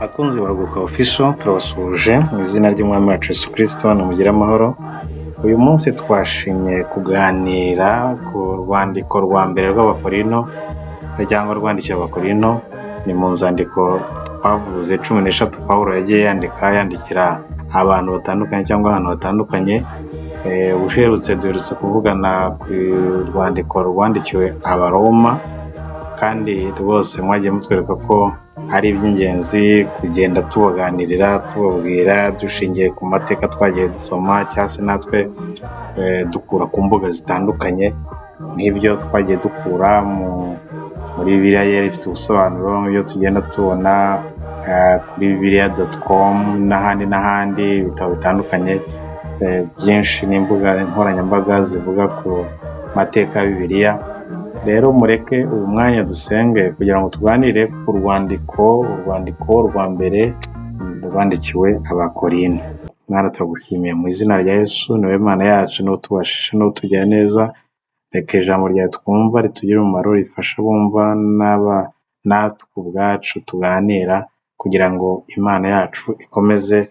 Bakunzi ba Huguka Official, turabasuhuje mu izina ry'Umwami wacu Yesu Kristo, nimugire amahoro. Uyu munsi twashimye kuganira ku rwandiko rwa mbere rw'Abakorinto cyangwa rwandikiwe Abakorinto. Ni mu nzandiko twavuze 13 Pawulo yagiye yandika, yandikira abantu batandukanye cyangwa ahantu hatandukanye. Uherutse duherutse kuvugana ku rwandiko rwandikiwe Abaroma, kandi rwose mwagiye mutwereka ko ari iby'ingenzi kugenda tubaganirira, tubabwira dushingiye ku mateka twagiye dusoma cyangwa se natwe dukura ku mbuga zitandukanye, nk'ibyo twagiye dukura muri Bibiliya Yera ifite ubusobanuro, nk'ibyo tugenda tubona kuri bibiliya.com n'ahandi n'ahandi, ibitabo bitandukanye byinshi n'imbuga nkoranyambaga zivuga ku mateka ya Bibiliya. Rero mureke uyu mwanya dusenge kugira ngo tuganire ku rwandiko rwa mbere rwandikiwe Abakorinto. Mana, turagushimiye mu izina rya Yesu, niwe Mana yacu, niwe utubashisha, niwe utugirira neza. Reka ijambo ryawe twumva ritugirire umumaro, rifashe abumva natwe ubwacu tuganira, kugira ngo Imana yacu ikomeze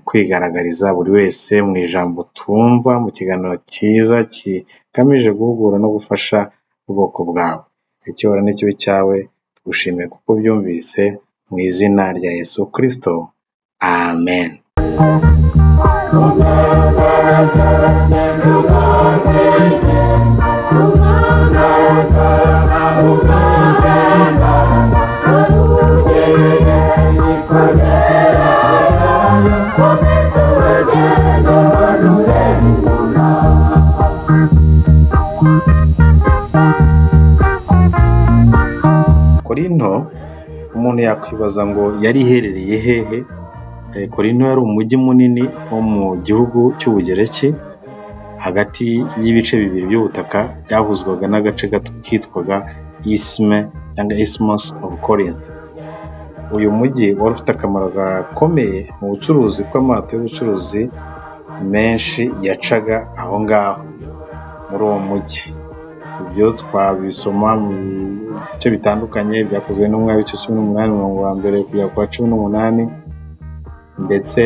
kwigaragariza buri wese mu ijambo twumva, mu kiganiro cyiza kigamije guhugura no gufasha ubwoko bwawe. Icyubahiro n'ikibe cyawe, tugushimiye kuko ubyumvise mu izina rya Yesu Kristo, amen. Korinto umuntu yakwibaza ngo yari iherereye hehe? Korinto yari umujyi munini wo mu gihugu cy'Ubugereki, hagati y'ibice bibiri by'ubutaka byahuzwaga n'agace gato kitwaga Isthme cyangwa Isthmus of Corinth. Uyu mujyi wari ufite akamaro gakomeye mu bucuruzi kuko amato y'ubucuruzi menshi yacaga aho ngaho muri uwo mujyi. Ibyo twabisoma mu bice bitandukanye byakozwe n'Intumwa, ibice 18, umurongo wa mbere kugera ku wa 18, ndetse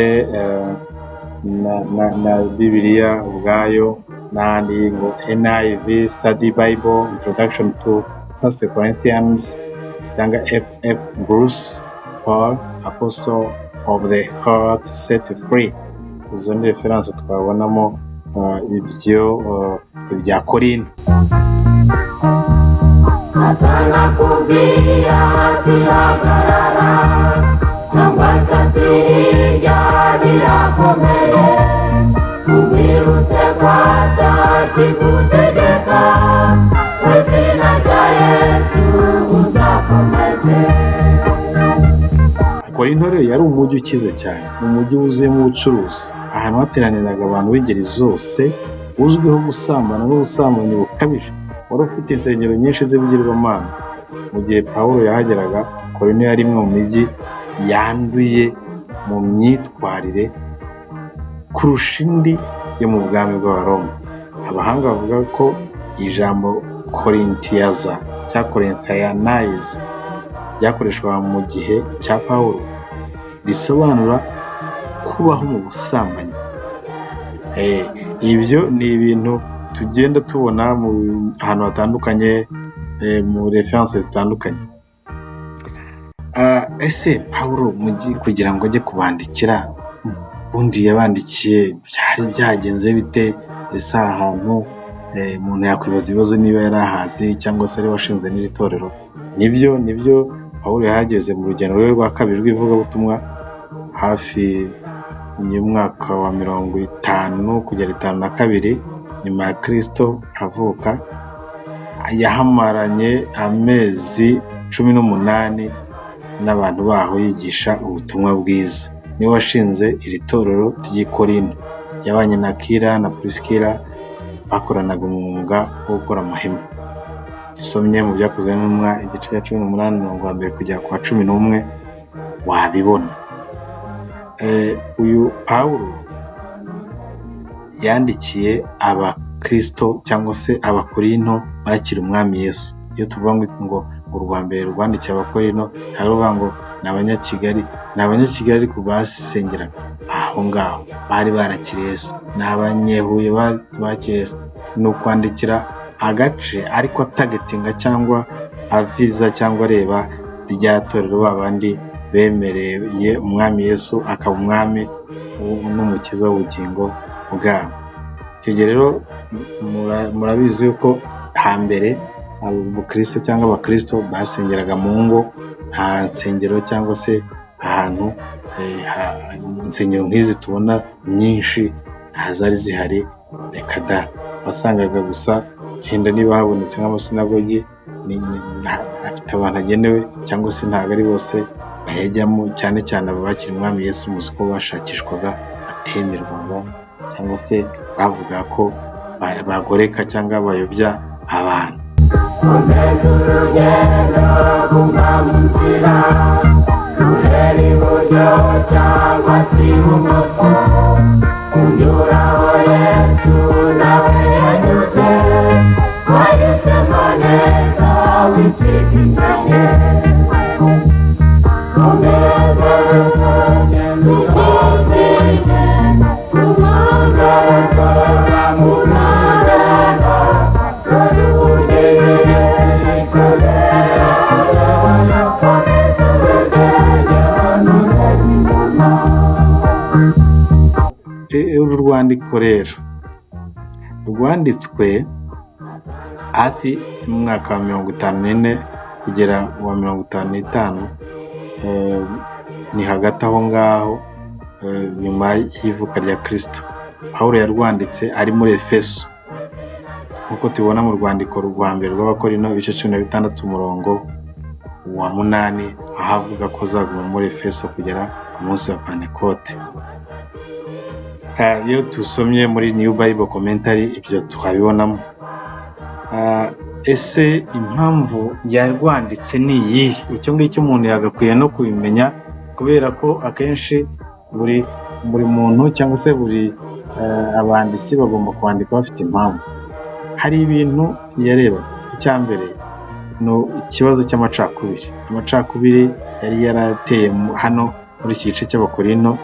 na Bibiliya ubwayo n'ahandi ngo NIV Study Bible Introduction to First Corinthians cyangwa F.F. Bruce, Paul Apostle of the Heart Set Free. Izo ni reference twabonamo ibyo ibya Korinto. Satani akubwiye ati hagarara, cyangwa se ati hirya birakomeye, umwibutse ko atakigutegeka, mu izina rya Yesu uzakomeze. Korinto rero yari umujyi ukize cyane, umujyi wuzuyemo ubucuruzi, ahantu hateraniraga abantu b'ingeri zose, uzwiho gusambana n'ubusambanyi bukabije, wari ufite insengero nyinshi z'ibigirwamana. Mu gihe Pawulo yahageraga, Korinto yari imwe mu mijyi yanduye mu myitwarire kurusha indi yo mu bwami bw'Abaroma. Abahanga bavuga ko ijambo Korintiyaza cyangwa Corinthianize ryakoreshwaga mu gihe cya Pawulo risobanura kubaho mu busambanyi. Ibyo ni ibintu tugenda tubona mu ahantu hatandukanye, mu reference zitandukanye. Ese Pawulo kugira ngo ajye kubandikira, ubundi yabandikiye byari byagenze bite? Ese aha hantu umuntu yakwibaza ibibazo niba yari ahazi cyangwa se ariwe washinze n'iri torero? Nibyo, nibyo, Pawulo yahageze mu rugendo rwe rwa kabiri rw'ivugabutumwa, hafi y'umwaka wa 50 kugera 52 nyuma ya Kristo avuka. Yahamaranye amezi 18 n'abantu baho yigisha ubutumwa bwiza. Niwe washinze iri torero ry'i Korinto. Yabanye na Akila na Purisikila, bakoranaga umwuga wo gukora amahema. Usomye mu Byakozwe n'Intumwa igice cya 18, umurongo wa mbere kugera ku wa 11, wabibona. Uyu Pawulo Yandikiye Abakirisito cyangwa se Abakorinto bakira Umwami Yesu. Iyo tuvuga ngo urwa mbere rwandikiye Abakorinto, ntabwo ruvuga ngo ni Abanyakigali, ni Abanyakigali ariko basengeraga aho ngaho, bari barakiriye Yesu, ni Abanyehuye bakiriye Yesu. Ni ukwandikira agace ariko atargetinga cyangwa aviza cyangwa areba rya torero, ba bandi bemereye Umwami Yesu akaba Umwami n'Umukiza w'ubugingo bwabo. Icyo gihe rero murabizi yuko hambere ubukristo cyangwa Abakirisito basengeraga mu ngo, nta nsengero cyangwa se ahantu insengero nk'izi tubona nyinshi nta zari zihari, reka da. Wasangaga gusa wenda niba habonetse nk'amasinagogi afite abantu agenewe, cyangwa se ntabwo ari bose bayajyamo, cyane cyane aba bakira Umwami Yesu, muzi ko bashakishwaga, batemerwaga, cyangwa se bavuga ko bagoreka cyangwa bayobya abantu. Komeza urugendo, guma mu nzira, urebe iburyo cyangwa se ibumoso, unyuraho Yesu nawe yanyuze, wahisemo neza, wicika intege. Komeza urugendo, utinye, umwanya mu rugendo, dore ugiye kugera. Komeza urugendo, nturebe inyuma. Uru rwandiko rero rwanditswe hafi mu mwaka wa 54 kugera wa 55, ni hagati aho ngaho nyuma y'ivuka rya Kirisito. Pawulo yarwanditse ari muri Efeso, nk'uko tubibona mu rwandiko rwa mbere rw'Abakorinto, ibice 16, umurongo wa 8, aho avuga ko azaguma muri Efeso kugera ku munsi wa Pantekote. Iyo dusomye muri New Bible Commentary ibyo twabibonamo. Ese impamvu yarwanditse ni iyihe? Icyo ngicyo umuntu yagakwiye no kubimenya, kubera ko akenshi buri muntu cyangwa se buri abanditsi bagomba kwandika bafite impamvu. Hari ibintu yarebaga. Icya mbere ni ikibazo cy'amacakubiri. Amacakubiri yari yarateye hano muri iki gice cy'Abakorinto,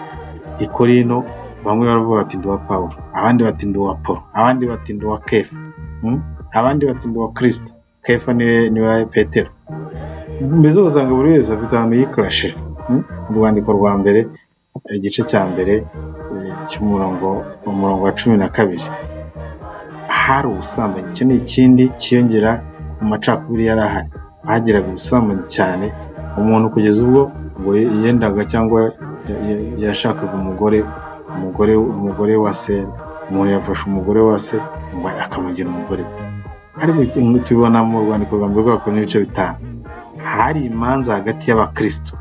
i Korinto, bamwe baravuga bati: "Ndi uwa Pawulo", abandi bati: "Ndi uwa Polo", abandi bati: "Ndi uwa Kefa", abandi bati: "Ndi uwa Kirisito". Kefa niwe Petero. Mbese ugasanga buri wese afite ahantu yikarashije. Mu rwandiko rwa mbere, igice cya mbere cy'umurongo, umurongo wa 12, hari ubusambanyi. Icyo ni ikindi cyiyongera ku macakubiri yari ahari. Bagiraga ubusambanyi cyane, umuntu kugeza ubwo ngo yendaga cyangwa yashakaga umugore wa se. Umuntu yafashe umugore wa se ngo akamugira umugore. Ariko tubibona mu rwandiko rwa mbere rw'Abakorinto, ibice 5. Hari imanza hagati y'Abakristo.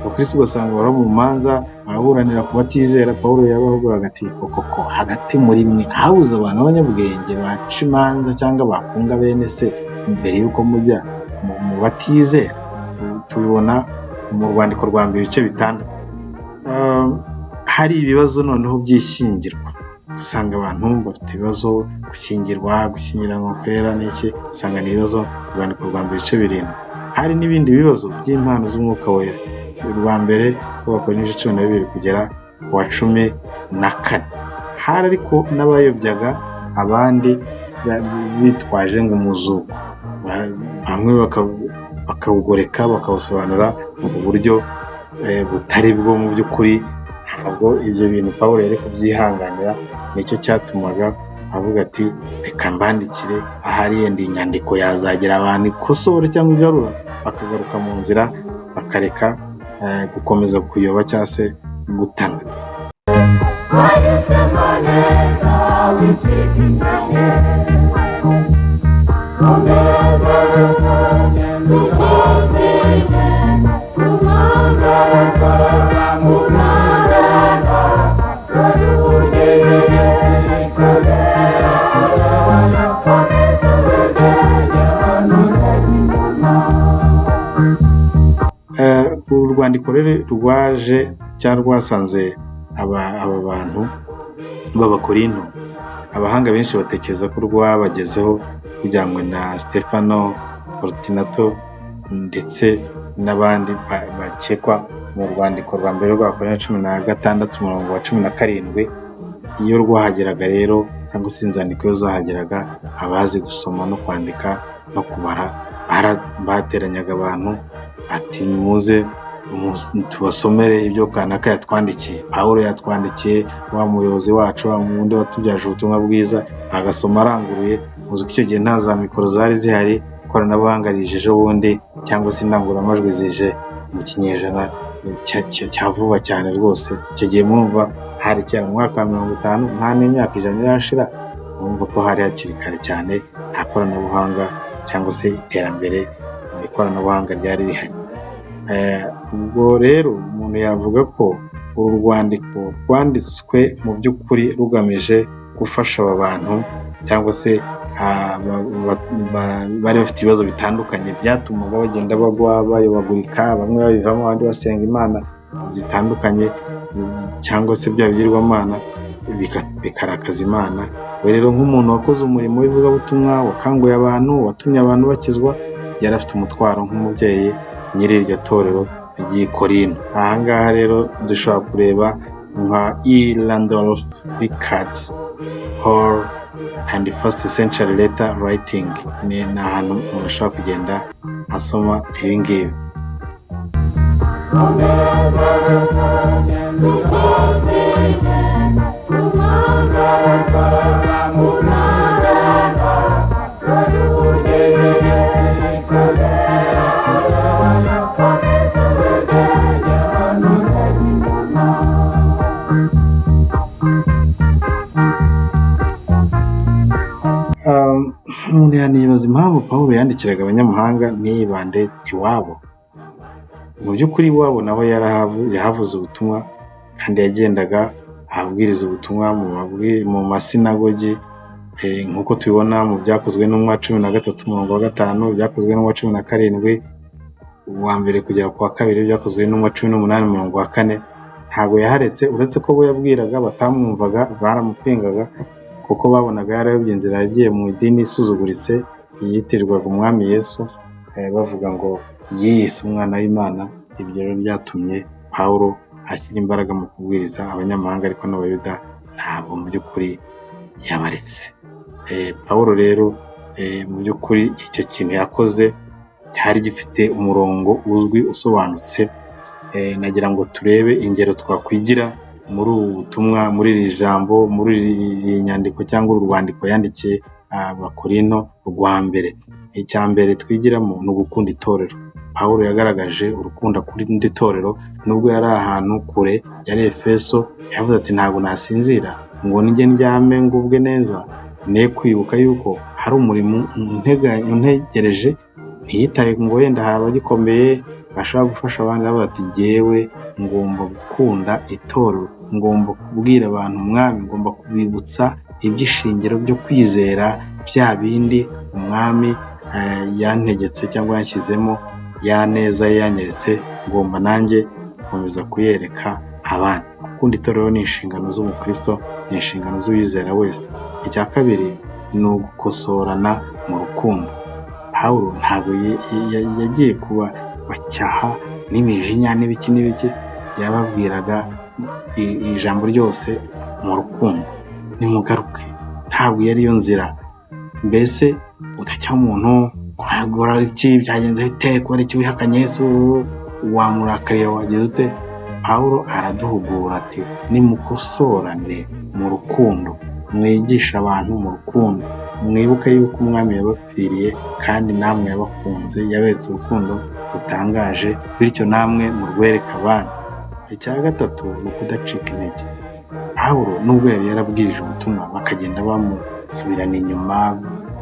Abakristo ugasanga baba mu manza, baraburanira ku batizera. Pawulo yabahuguraga ati: "Koko hagati muri mwe habuze abantu b'abanyabwenge baca imanza cyangwa bakunga bene se mbere y'uko mujya mu batizera?" Tubibona mu rwandiko rwa mbere, ibice 6. Hari ibibazo noneho by'ishyingirwa, usanga abantu bafite ibibazo gushyingirwa, gushyingiranwa kwera n'iki, usanga ni ibibazo. Urwandiko rwa mbere, ibice 7. Hari n'ibindi bibazo by'impano z'Umwuka Wera, urwa mbere rw'Abakorinto, ibice 12 kugera ku wa 14. Hari ariko n'abayobyaga abandi bitwaje ngo umuzuko, bamwe bakawugoreka, bakawusobanura mu buryo butari bwo. Mu by'ukuri ntabwo ibyo bintu Pawulo yari kubyihanganira, nicyo cyatumaga avuga ati: "Reka mbandikire, ahari yenda inyandiko yazagera abantu ikosora cyangwa igarura, bakagaruka mu nzira, bakareka gukomeza kuyoba cyangwa se gutana." Wahisemo neza, wicika intege, komeza urugendo, utinye, umwanya mu rugendo, dore ugiye kugera. Komeza urugendo, nturebe inyuma. Uru rwandiko rero rwaje cyangwa rwasanze aba bantu rw'Abakorinto, abahanga benshi batekereza ko rwabagezeho rujyanywe na Stefano Fortunato ndetse n'abandi bakekwa mu rwandiko rwa mbere rw'Abakorinto 16 umurongo wa 17. Iyo rwahageraga rero cyangwa se inzandiko iyo zahageraga, abazi gusoma no kwandika no kubara bateranyaga abantu ati muze tubasomere ibyo kanaka yatwandikiye. Pawulo yatwandikiye, wa muyobozi wacu, wa wundi watubyaje ubutumwa bwiza, agasoma aranguruye. Muzi ko icyo gihe nta za mikoro zari zihari, ikoranabuhanga rije ejo bundi cyangwa se indangururamajwi zije mu kinyejana cya vuba cyane rwose. Icyo gihe murumva hari kera mu mwaka wa 50, nta n'imyaka 100 irashira, murumva ko hari hakiri kare cyane, nta koranabuhanga cyangwa se iterambere mu ikoranabuhanga ryari rihari. Ubwo rero umuntu yavuga ko uru rwandiko rwanditswe mu by'ukuri rugamije gufasha aba bantu cyangwa se bari bafite ibibazo bitandukanye byatumaga bagenda bagwa, bayobagurika, bamwe babivamo, abandi basenga imana zitandukanye cyangwa se bya bigirwamana bikarakaza Imana. We rero nk'umuntu wakoze umurimo w'ivugabutumwa, wakanguye abantu, watumye abantu bakizwa, yari afite umutwaro nk'umubyeyi nyiri iryo torero ry'i Korinto. Aha ngaha rero dushobora kureba nka E. Randolph Richards Paul and First Century Letter Writing, ni ahantu umuntu ashobora kugenda asoma ibi ngibi. Komeza urugendo ukomeye, umwagaruka, umwagaruka, warugeretse kubera komeza urugendo nturabibona. Umuntu yanibaza impamvu Pawulo yandikiraga abanyamahanga ntiyibande iwabo. Mu by'ukuri iwabo naho yahavuze ubutumwa, kandi yagendaga abwiriza ubutumwa mu masinagogi, nk'uko tubibona mu byakozwe n'umwa 13 umurongo wa 5, byakozwe n'umwa 17 uwa mbere kugera ku wa 2, byakozwe n'umwa 18 umurongo wa 4. Ntabwo yaharetse, uretse ko bo yabwiraga batamwumvaga, baramupingaga kuko babonaga yarayobye inzira, yagiye mu idini isuzuguritse yitirirwaga umwami Yesu, bavuga ngo yiyise umwana w'Imana. Ibyo rero byatumye Pawulo ashyira imbaraga mu kubwiriza abanyamahanga, ariko n'Abayuda ntabwo mu by'ukuri yabaretse. Pawulo rero mu by'ukuri icyo kintu yakoze cyari gifite umurongo uzwi usobanutse. Nagira ngo turebe ingero twakwigira muri ubu butumwa, muri iri jambo, muri iyi nyandiko cyangwa uru rwandiko yandikiye Abakorinto rwa mbere. Icya mbere twigiramo ni ugukunda itorero. Pawulo yagaragaje urukundo akunda itorero, nubwo yari ahantu kure, yari Efeso, yavuze ati ntabwo nasinzira ngo njye ndyame ngubwe neza, ne kwibuka yuko hari umurimo untegereje. Ntiyitaye ngo wenda hari abagikomeye bashobora gufasha abandi, aravuga ati jyewe ngomba gukunda itorero, ngomba kubwira abantu umwami, ngomba kubibutsa iby'ishingiro byo kwizera, bya bindi umwami yantegetse cyangwa yanshyizemo, ya neza ye yanyeretse, ngomba nanjye gukomeza kuyereka abandi. Gukunda itorero ni inshingano z'umukristo, ni inshingano z'uwizera wese. Icya kabiri ni ugukosorana mu rukundo. Pawulo ntabwo yagiye kubacyaha n'imijinya n'ibiki n'ibiki, yababwiraga ijambo ryose mu rukundo, nimugaruke. Ntabwo yari yo nzira. Mbese udacyaha umuntu wagora iki, byagenze bite, kubera iki wihakanye Yesu, wamurakariye, wagize ute? Pawulo araduhugura ati nimukosorane mu rukundo, mwigishe abantu mu rukundo, mwibuke yuko umwami yabapfiriye kandi namwe yabakunze, yaberetse urukundo rutangaje, bityo namwe murwereke abandi. Icya gatatu ni ukudacika intege. Pawulo nubwo yari yarabwirije ubutumwa bakagenda bamusubirana inyuma,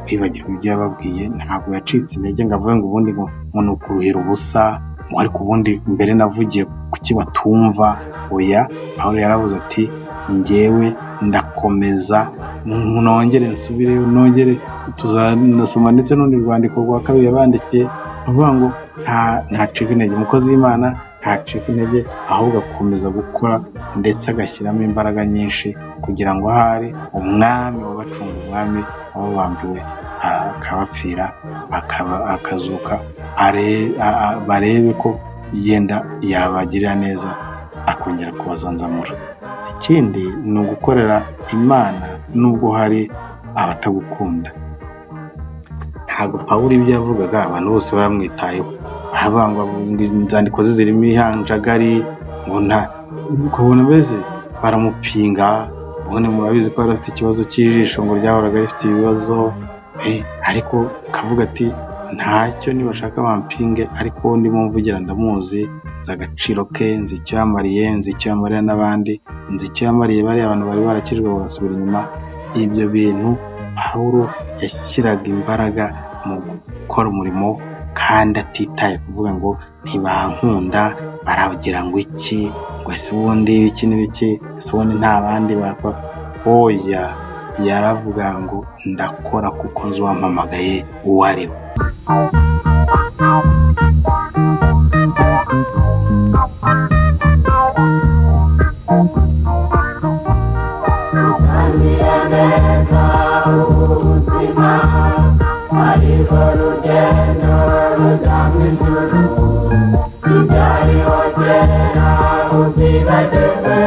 bibagirwa ibyo yababwiye, ntabwo yacitse intege ngo avuge ngo ubundi ngo ni ukuruhira ubusa, ngo ariko ubundi mbere navugiye kuki batumva. Oya, Pawulo yaravuze ati njyewe ndakomeza nongere nsubireyo, nongere tuzanasoma ndetse n'urundi rwandiko rwa kabiri yabandikiye, ni ukuvuga ngo ntacika intege. Umukozi w'Imana ntacika intege, ahubwo akomeza gukora ndetse agashyiramo imbaraga nyinshi kugira ngo ahari umwami wabacunga, umwami wababambiwe akabapfira, akazuka, barebe ko yenda yabagirira neza akongera kubazanzamura. Ikindi ni ugukorera Imana nubwo hari abatagukunda. Ntabwo Pawulo ibyo yavugaga abantu bose baramwitayeho, aravuga ngo inzandiko ze zirimo ihanjagari, ngo nta ukabona mbese baramupinga. Ubundi murabizi ko yari afite ikibazo cy'ijisho, ngo ryahoraga rifite ibibazo, ariko akavuga ati ntacyo nibashaka bampinge, ariko uwo ndimo mvugira ndamuzi, nzi agaciro ke, nzi icyo yamariye, nzi icyo yamarira n'abandi, nzi icyo yamariye bariya abantu bari barakijwe bagasubira inyuma. Ibyo bintu Pawulo yashyiraga imbaraga mu gukora umurimo kandi atitaye kuvuga ngo ntibankunda, baragira ngo iki, ngo ese ubundi ibiki n'ibiki, ese ubundi nta bandi bakora. Oya, yaravuga ngo ndakora kuko nzi uwampamagaye uwo ari we. Dutangiye neza ubuzima, ariko rugendo rujya mu ijuru, ibyariho kera ubyibagirwe,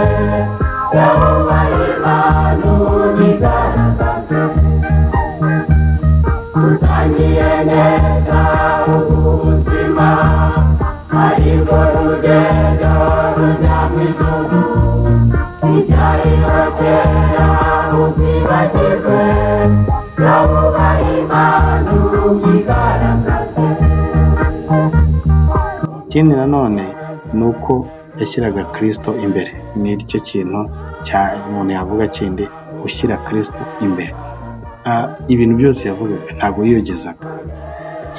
Yehova Imana ubigaragaze. Dutangiye neza ubuzima, ariko rugendo rujya mu ijuru, ibyariho kera ubyibagirwe, Yehova Imana ubigaragaze. Ikindi nanone ni uko yashyiraga Kristo imbere. Ni cyo kintu cya umuntu yavuga kindi, gushyira Kristo imbere. Ibintu byose yavugaga ntabwo yiyogezaga,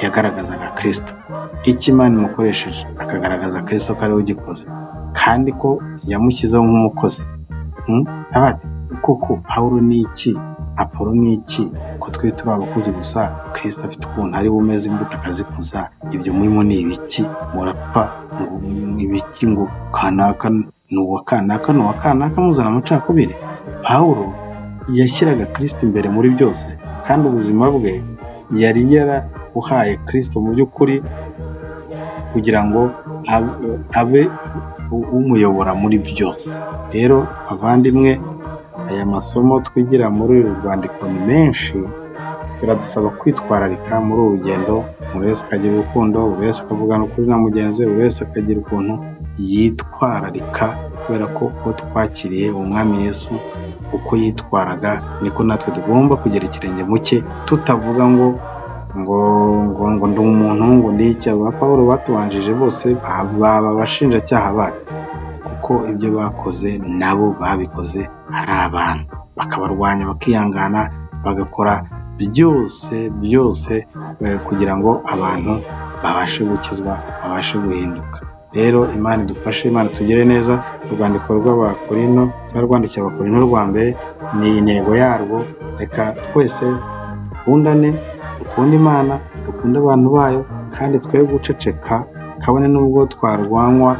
yagaragazaga Kristo. Icyo Imana imukoresheje akagaragaza Kristo ko ariwe ugikoze, kandi ko yamushyizeho nk'umukozi. Ati koko Pawulo ni iki, Apolo ni iki, ko twe turi abakozi gusa, Kristo afite ukuntu ari we umeze imbuto akazikuza, ibyo murimo ni ibiki, murapfa ngo ibiki, ngo kanaka ni uwa kanaka, ni uwa kanaka, muzana amacakubiri. Pawulo yashyiraga Kristo imbere muri byose, kandi ubuzima bwe yari yarabuhaye Kristo mu by'ukuri, kugira ngo abe umuyobora muri byose. Rero bavandimwe, aya masomo twigira muri uru rwandiko ni menshi, biradusaba kwitwararika muri uru rugendo, buri wese akagira urukundo, buri wese akavugana ukuri na mugenzi we, buri wese akagira ukuntu yitwararika, kubera ko uwo twakiriye umwami Yesu uko yitwaraga niko natwe tugomba kugera ikirenge mu cye, tutavuga ngo ngo ngo ngo ndi umuntu, ngo ndi iki. Aba Pawulo batubanjije bose baba abashinjacyaha bacu, kuko ibyo bakoze nabo babikoze ari abantu, bakabarwanya, bakihangana, bagakora byose byose kugira ngo abantu babashe gukizwa, babashe guhinduka. Rero Imana idufashe, Imana itugire neza. Urwandiko rw'Abakorinto cyangwa rwandikiye Abakorinto rwa mbere ni intego yarwo. Reka twese dukundane, dukunde Imana, dukunde abantu bayo, kandi twe guceceka, kabone n'ubwo twarwanywa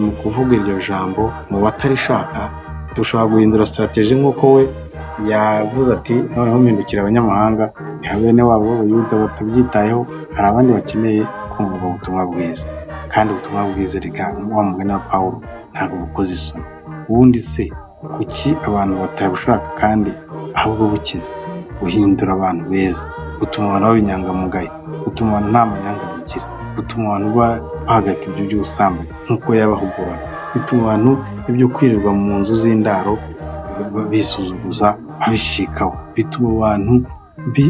mu kuvuga iryo jambo mu batarishaka. Dushobora guhindura strategy nk'uko we yavuze ati noneho mpindukira abanyamahanga, ni bene wabo b'Abayuda batabyitayeho, hari abandi bakeneye kumva ubwo butumwa bwiza. Kandi ubutumwa bwiza, reka wa mugani wa Pawulo, ntabwo bukoze isoni. Ubundi se kuki abantu batabushaka kandi ahubwo bukiza, buhindura abantu beza, butuma abantu baba inyangamugayo, butuma abantu nta manyanga bagira, butuma abantu bahagarika ibyo by'ubusambanyi nk'uko yabahuguraga, bituma abantu ibyo kwirirwa mu nzu z'indaro bisuzuguza babishikaho, bituma abantu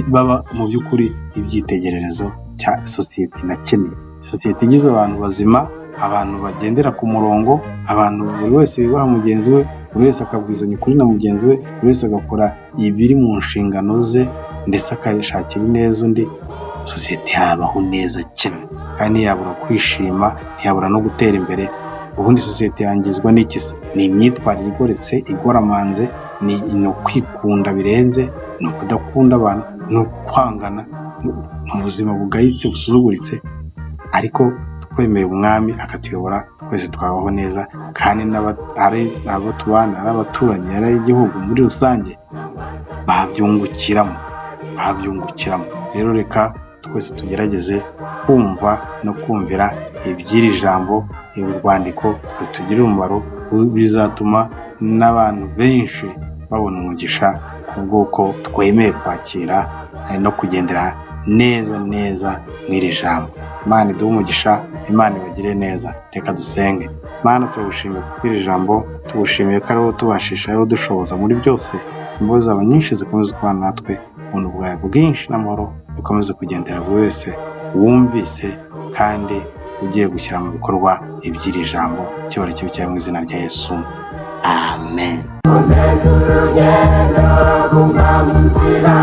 baba mu by'ukuri ibyitegererezo cya sosiyete inakeneye. Sosiyete igize abantu bazima, abantu bagendera ku murongo, abantu buri wese yubaha mugenzi we, buri wese akabwizanya ukuri na mugenzi we, buri wese agakora ibiri mu nshingano ze, ndetse akayishakira ineza undi, sosiyete yabaho neza cyane, kandi ntiyabura kwishima, ntiyabura no gutera imbere. Ubundi sosiyete yangizwa n'iki se? Ni imyitwarire igoretse, igoramanze, ni ukwikunda birenze, ni ukudakunda abantu, ni ukwangana, ni ubuzima bugayitse busuzuguritse. Ariko Twemeye umwami akatuyobora, twese twabaho neza, kandi ari abo tubana, ari abaturanyi, ari igihugu muri rusange babyungukiramo, babyungukiramo. Rero reka twese tugerageze kumva no kumvira iby'iri jambo, uru rwandiko rutugirira umumaro, bizatuma n'abantu benshi babona umugisha kubw'uko twemeye kwakira no kugendera neza neza mw'iri jambo. Imana iduhe umugisha, Imana ibagire neza. Reka dusenge. Mana, turagushimiye kuko iri jambo, tugushimiye ko ari wowe utubashisha, ari wowe udushoboza muri byose. Imbabazi zawe nyinshi zikomeze kubana natwe, ubuntu bwawe bwinshi n'amahoro bikomeze kugendera buri wese wumvise kandi ugiye gushyira mu bikorwa iby'iri jambo. Icyubahiro kibe cyawe mu izina rya Yesu, amen. Komeza urugendo, guma mu nzira,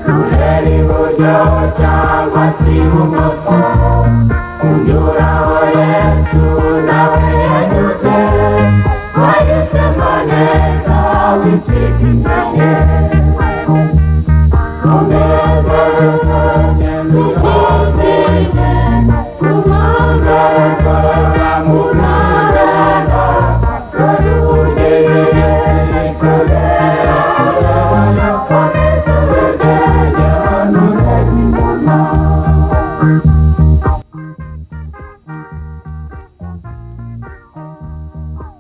turebe iburyo cyangwa se ibumoso, unyuraho Yesu nawe yanyuze, wahisemo neza, wicika intege.